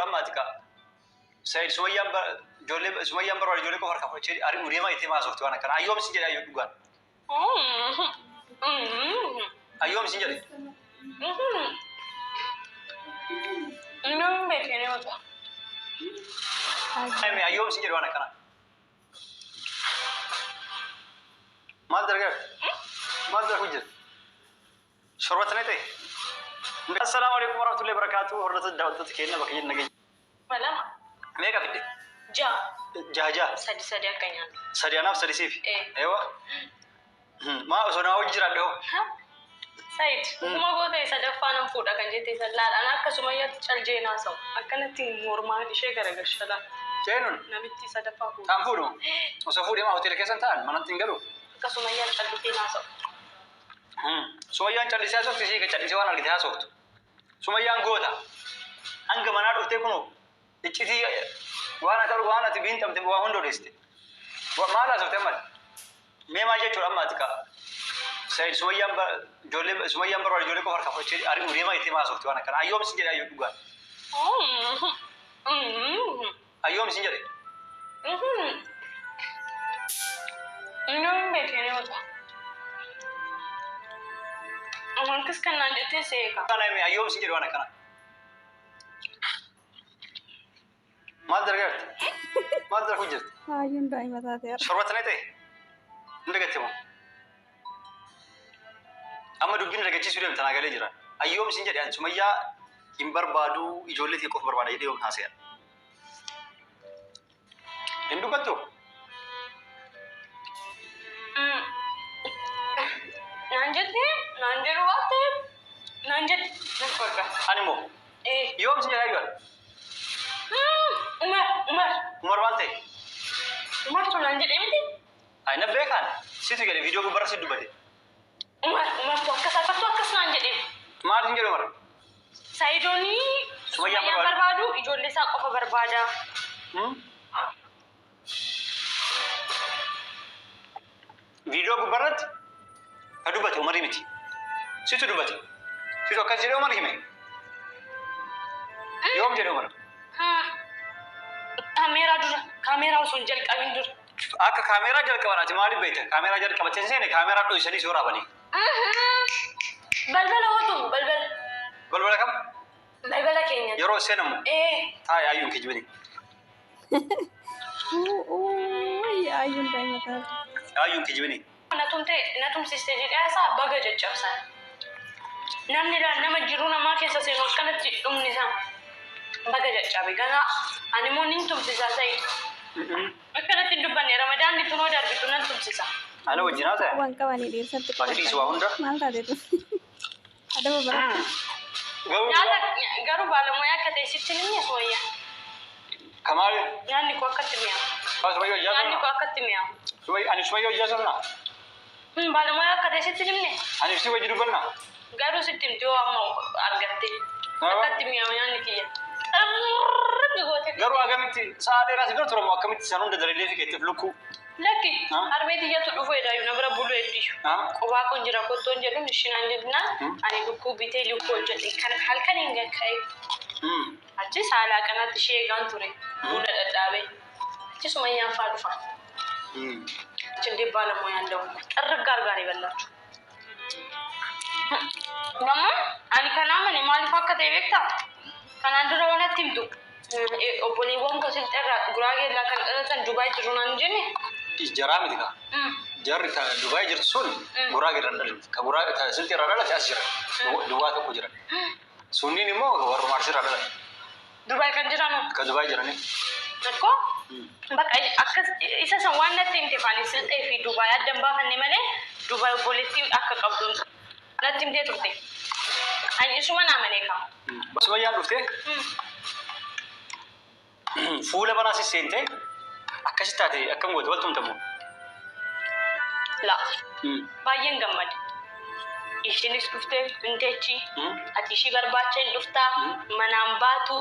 Amma ati kaa Said Sumayyaan ijoollee Sumayyaan barbaade ijoollee qofa harkaa fudhachee ari'uu deemaa itti haasofti waan akkana. Ayyoom sin jedhe ayyoo dhugaan. Ayyoom sin jedhe. Inni beekee mata. Ayyoom sin jedhe waan akkana. Maal dalagaa? Maal dalaguu jirti? Shorbata ni ta'e? Assalaamu alaikum warahmatullahi wabarakatuh. Hordoftoota daawwattoota keenya bakka jirtan nageenya. 2. Meeqa fidde? 6. Jaha jaha. Sadi sadi akka nyaannu. Sadi anaaf sadi siif. Ee. Eewa. Maa osoo naa hojii jiraadhe hoo? Said, dhuguma goota sadaffaa nan fuudha kan jette san laala. Ana akkasuma yaatti caljee naasa'u. Akkanatti mormaan ishee garagalchala. Seenuun Namitti sadaffaa fuudha. taan fuudhu. Osoo fuudhee maa hoteela keessan ta'an manatti hin galu. Akkasuma yaatti callisee naasa'u. Sumayyaan callisee haasofti sii callisee waan argite haasoftu. Sumayyaan goota. Hanga manaa dhuftee kunoo iccitii waan ati waan ati biinxamte waa hunda odeessite. Maal haasofte amma? Mee maal jechuudha amma ati kaa? Said Sumayyaan ijoollee Sumayyaan barbaade ijoollee qofa harkaa fudhachee ari'uu deemaa itti haasofti waan akkana. Ayyoom sin jedhe ayyoo dhugaan. Ayyoom sin jedhe. Inni beekee mata. Akkas kan naan jettee seeka. Kana hime ayyoom sin jedhe waan akkana. Maal dalagaa jirti? Maal dalaguu jirti? Hayyuun daa'ima taate har'a. Shorbata ni ta'e? Hin dagatte moo? Amma dubbiin dagachiisuu deemta naa galee jira. Ayyoom sin jedhe ani Sumayyaa hin barbaadu ijoollee ta'e qofa barbaada jedhee yoom haasa'e. Hin dubbattu? Naan jette naan jedhu baatte naan jette nan fagga. Ani immoo Ee. yoom sin jedhe ayyoo? Umar Umar Umar maal ta'e? Umartu naan jedhe miti. Ani na beekaan situ jedhe viidiyoo gubbarra si dubbate. Umar Umartu akkas akkattu akkas naan jedhe. Maal sin jedhe Umar? Saayidoonii Sumayyaan Sumayyaan barbaadu. barbaadu ijoollee isaa qofa barbaada. Viidiyoo gubbarratti ka dubbate Umarii miti. Situ dubbate. Situ akkas jedhee Umar hime. Yoom jedhe Umar? Kaameeraa dura kaameeraa osoo hin jalqabin dura. Akka kaameeraa jalqaban ati maaliif beekta? Kaameeraa jalqabattee seene kaameeraa dho'isanii si waraabanii. Balbala hootu balbala. Balbala kam? Balbala keenya. Yeroo seenamu Ee. taa'e ayyuun kijibini. Hayyuun daa'ima taate. Ayyuun kijibini. Na tumte na tumsiste jedhee isaa baga caccabsan. Namni laal nama jiruu namaa keessa seenu akkanatti dhumni isaa baga caccabe. Ganaa ani immoo nin tumsisaa Said. Akkanatti hin dubbanne Ramadaanni tunoo darbitu nan tumsisa. Ani wajjin haasa'e. Waan qabanii dhiirsatti Ati dhiisi waa hunda. Maal taate tu? Adaba baratte. Garuu Nyaata garuu baalamoyaa akka ta'e sitti hin himne Sumayyaa. Kamaali. Nyaanni koo akkatti mi'aawu. Sumayyaa hojjaa Nyaanni koo sana. akkatti mi'aawu. Ani Sumayyaa hojjaa sana. Baalamoyaa akka ta'e sitti hin himne. Ani si wajji dubbanna. Garuu sitti himti yoo amma argatte. Akkatti mi'aawu nyaanni kiyya. Xarrrri goote. Garuu agamitti sa'a dheeraa si bira turamu akkamitti san hunda dalalee fi keettiif lukkuu. Lakki harmee tiyyatu dhufu edaayu na bira bulu heddiyu. Qophaa kun jira kottoon jedhuun ishinaan jennaan ani lukkuu bitee lukkuu hojjedhe kan halkan hin gakka'e. Achi saalaa kanatti ishee eegaan ture. Buna dhadhaabee. Achi Sumayyaan faa dhufan. Achi illee baalamoyaan da'u. Xarraggaa argaan eegallachu. Namma ani kanaa mane maaliif akka ta'e beektaa? Kanaan dura waan natti himtu obboleewwan koo silxeerraa Guraagee irraa kan dhalatan Dubaay jiru naan hin jenne? Jaraa miti kaa. Jarri ta Dubaay jirtu sun Guraagee irraa hin dhalanne. Ka Guraagee ta silxee irraa dhalate as jira. Duwwaa tokko jira. Sunniin immoo warruma Arsii irraa dhalate. Dubaay kan jiranu? Ka Dubaay jiranii. Tokko bakka akkas isa san waan natti himte faani silxee fi Dubaay adda hin baafanne malee Dubaay obboleettii akka qabdu natti himtee turte. Ani isuma naa malee kaa. Sumayyaan dhuftee fuula banaa si seentee akkasi taate akkam goote wal tumtamu. La. Baay'een gammade. Ishiinis dhuftee hin teechi. Ati ishii barbaacha hin dhuftaa. Manaan baatu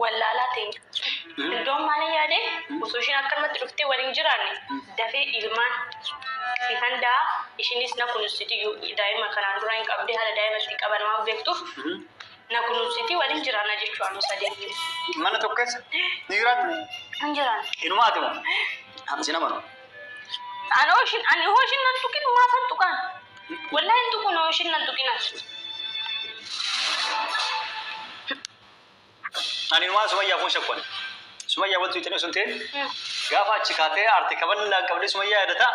wallaalaa teenya. Iddoon maal yaade osoo ishiin akkanumatti dhuftee waliin jiraanne dafee ilmaan sifan daa ishiinis na kunuunsiti daa'ima kanaan dura hin qabdee haala daa'ima itti qaban waan beektuuf Na kunuunsitii waliin jiraanna jechuu anu sadeen. Mana tokko keessa ni jiraattu? Hin jiraanna. Inumaa ati moo? Ani nama no. Ani hooshin ani hooshin nan tuqin maafan tuqaan? Wallahi hin tuqun hooshin nan tuqin as. Ani inumaa Sumayyaa kun shakkuan. Sumayyaa waltu itanii osoo hin ta'in gaafa achi kaatee aarte kaballaan qabdee Sumayyaa yaadataa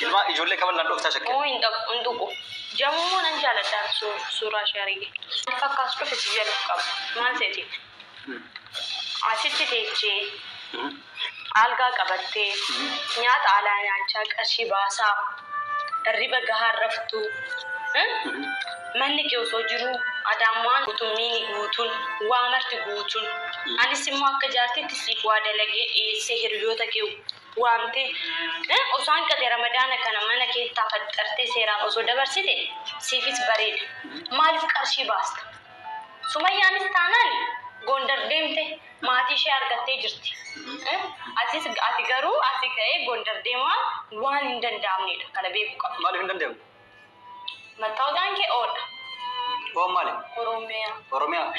ilmaa ijoollee kaballaan dhooftaa shakkee. Oo hin dhaqu hin tuqu. Jamuu nan jaaladha suuraa ishee arge. Fakkaas dhufe si jedhu qaba. Maal seeti? Asitti teechee algaa qabattee nyaata alaa nyaachaa qarshii baasaa hirriba gahaa raftu. Manni kee osoo jiru Adaamaan guutuun miini guutuun waa marti guutuun. Anis immoo akka jaartitti siif waa dalagee dhiyeessee hiriyoota kee waamtee osoo hanqate Ramadaana kana mana keettaa faxxartee seeraan osoo dabarsite siifis bareeda. Maaliif qarshii baasta? Sumayyaanis taanaan Gondar deemte maatii ishee argattee jirti. Atis ati garuu asi ka'ee Gondar deemaa waan hin danda'amnedha. Kana beekuu qabda. Maaliif hin danda'amu? Mattaawaqaan kee oodha. Oon maali? Oromiyaa. Oromiyaa.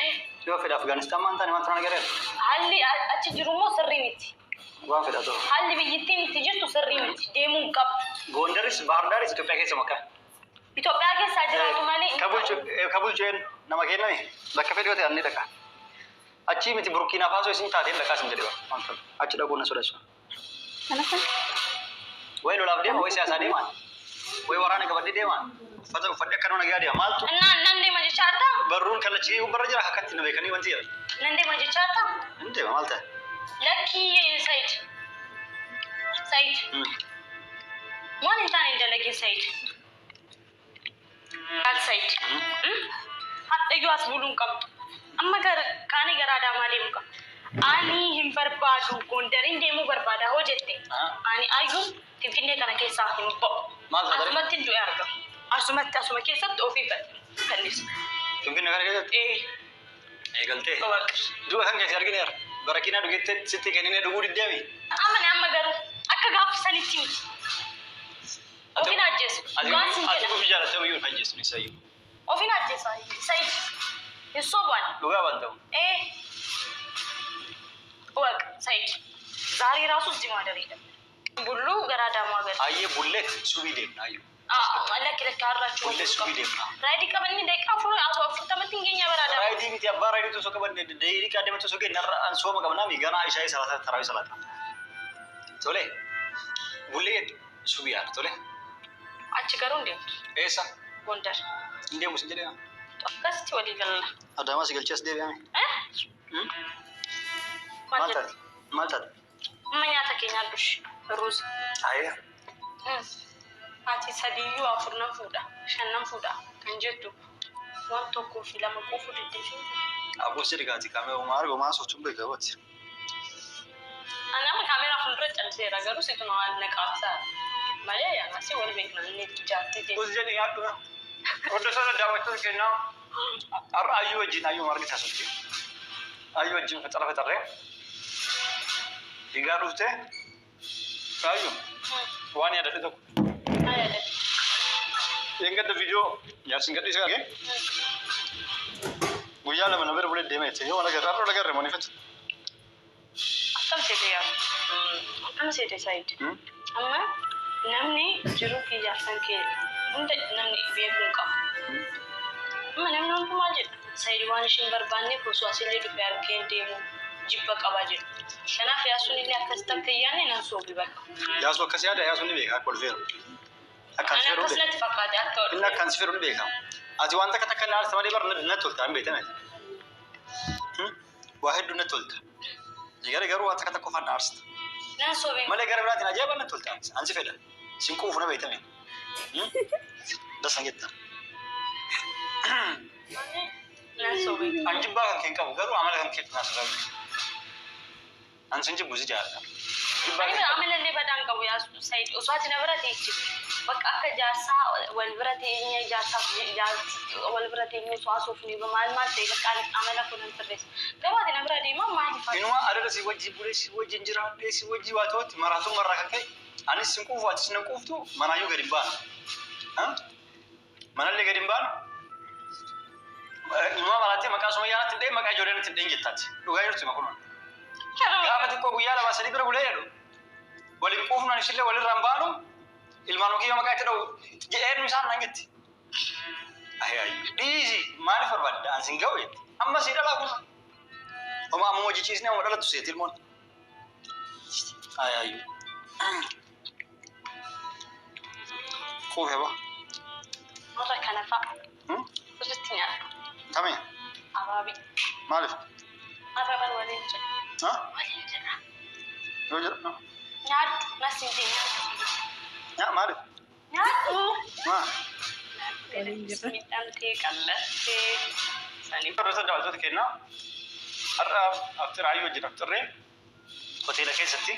Yoo fedha Afgaanistaan maan taane waan turan agarreera. Haalli achi jiru immoo sirrii miti. Waan fedha ta'u. Haalli biyyittiin itti jirtu sirrii miti. Deemuu hin qabdu. Gondaris Bahar Daaris Itoophiyaa keessa makka. Itoophiyaa keessaa jiraatu malee hin ta'u. Ka bulchu eenyu? Nama kenname bakka fedhe yoo ta'e ani dhaqa. Achii miti Burkiinaa Faasoo isin taateen dhaqaa isin jedhe waan ta'u. Achi dhaquun na sodaachisa. Kanaaf Wayi lolaaf deema, wayi siyaasaa deemaan, wayi waraana qabadhee deemaan, uffata uffadhee akka nama nagaa deema. Maaltu Nan deema jechaa jirtaa? barruun kallachii gubbarra jira akkatti na beekanii wanti jedhan. Nan deema jechaa jirtaa? Hin deema maal ta'e? Lakkii Sayid. Sayid. Waan hin taane hin dalagin Sayid. Al Sayid. Hadhayyuu as buluu hin qabdu. Amma gara kaanii gara Adaamaa deemu qaba. Ani hin barbaadu Gondariin deemuu barbaada hoo jette. Ani ayyuun Finfinnee kana keessaa hin ba'u. Maal taate? Asumatti du'e argama. Asumatti asuma keessatti ofii fannisa. Finfinnee kana keessatti Ee. eegaltee. Waaqi. Du'a kan keessi argineera. Barakiinaa dhugettee sitti kenninee dhuguu diddeemi. Amane amma garuu akka gaafa sanitti miti. Ofiin ajjeesu. Dhugaan siin Ati jedha. ofii jaalattee oyyuu hin ajjeesu isayyuu. Ofiin ajjeesa. Sayid. Hin sobaan. Dhugaa waan ta'u. Ee. ወቅ ሰይድ ዛሬ ራሱ እዚህ ማደር የለም። ቡሉ ገራዳማ ገር Ayyee bulleet subii deemna ayyuu. ለክ ለክ አራችሁ Bullee subii deemna. ራይዲ ቀበኒ ደቂቃ ፍሮ አቶ afurtamatti hin geenye baraadama. Raayidii miti abbaa raayidiitu osoo qaban daqiiqaa deemtu osoo kenna irra an sooma qabnaa mi ganaa ishaayii salaata tarawii salaata. Tole bullee subii yaada tole. Achi garuu hin deemtu. Eessa? Gondar. Hin deemu sin jedhee. Akkasitti walii galla. Adaamaa si galchee as deebi'ame. Maal Maal jette? taate? Maal taate? Amma nyaata keenya dush. Ruuza. Ayee. Ati sadiyyuu afur nan fuudha. Shan nan fuudha kan jettu waan tokkoo fi lama quufuu deddeebiin. Abboon dhigaati qaamee homaa argu homaa sochuun beekamooti. Ani amma kaameeraa fuuldura calliseera garuu situ na waan naqaabsaa malee asii wal beekna inni jaartii ta'e. Gosi jedhi nyaadhu. Hordoftoota daawwattoota keenyaa har'a ayyuu wajjin ayyuu margita sochii. Ayyuu wajjin facara facarree. Dhigaa dhuftee ayyuu waan yaadadhe tokko. Yeengadda viidiyoo yaarsin gadhiisa argee guyyaa lama na bira bulee deemee jette yoo agarre har'a agarre moo nifatti. Akkam seete yaadu? Akkam seete Saayid? Amma namni jiruu kiyyaaf kan kee hunda namni beekuu hin qabu. Amma namni hundi maal jedha? Saayid waan isheen barbaanneef osoo asillee dhufee argee hin deemu jibba qabaa jedhu. Kanaaf yaasuun illee akkasitti akka hin yaadne nan soobi bakka. Yaasuu akkas yaada yaasuun ni beeka akka ol feeru. Akka Ani ansi fedhu akkas beeka. natti fakkaate akka ol Inni akka ansi fedhu ni beeka. Ati waan takka takka na aarsa malee bara natti tolta hin beektan ati. Waa hedduu natti tolta. Gara garuu waan takka takka qofaan na aarsita. Nan soobee. Malee gara biraatiin ajaa'iba natti tolta ansi fedha. Sin quufu na beektame. Dasan jetta. Nan soobee. An jibbaa kan kee hin qabu garuu amala kan keetti naas qabu. An sin jibbu si jaalladha. Jibbaa Ani kan amalallee badaan qabu yaasu Saayid osoo ati na bira teechi bakka akka jaarsaa wal bira teenye jaarsaaf jaarsi wal bira teenye osoo haasofne maal maal ta'e bakka ani amala kun hin sirreessu. Garuu ati na bira deemaa maaliif ati? Inuma adada si wajji bulee si wajjin jiraadhee si wajji waa ta'utti maraatuu marraa kan ka'e anis sin quufu atis sin quuftu manaayyuu gadi hin baanu. Manallee gadi hin baanu. Ilmaa maraattee maqaa Sumayyaa natti hin dha'in, maqaa ijoollee natti hin dha'in jettaati. Dhugaa jirtu hima kunuun. Gaafa xiqqoo guyyaa 2 3 bira bulee jedhu. Waliin quufnaan isillee walirraan baanu ilmaan kiyya maqaa itti dha'u jedheen isaan nan jetti. Ayi dhiisi, maaliif barbaadda, an sin ga'u jetti. Amma sii dhalaa kun. Oma amma hojii ciisnee amma dhalattu seeti ilmoon. Ayi ayi. Quufe ba. Warra kana fa'a sirriitti nyaadhu. Kami? Abaabii. Maaliif? Arraban waliin jira. Ha? Waliin jira. Yoo jedhu. Nyaadhu. Nas hin jee nyaadhu. Yaa maaliif? Nyaadhu. Maa? Waliin jirra. Miidhamtee qallattee. Saniif. Hordoftoota daawwattoota kennaa, har'a aftir Ayyuu wajjin aftirree hoteela keessatti.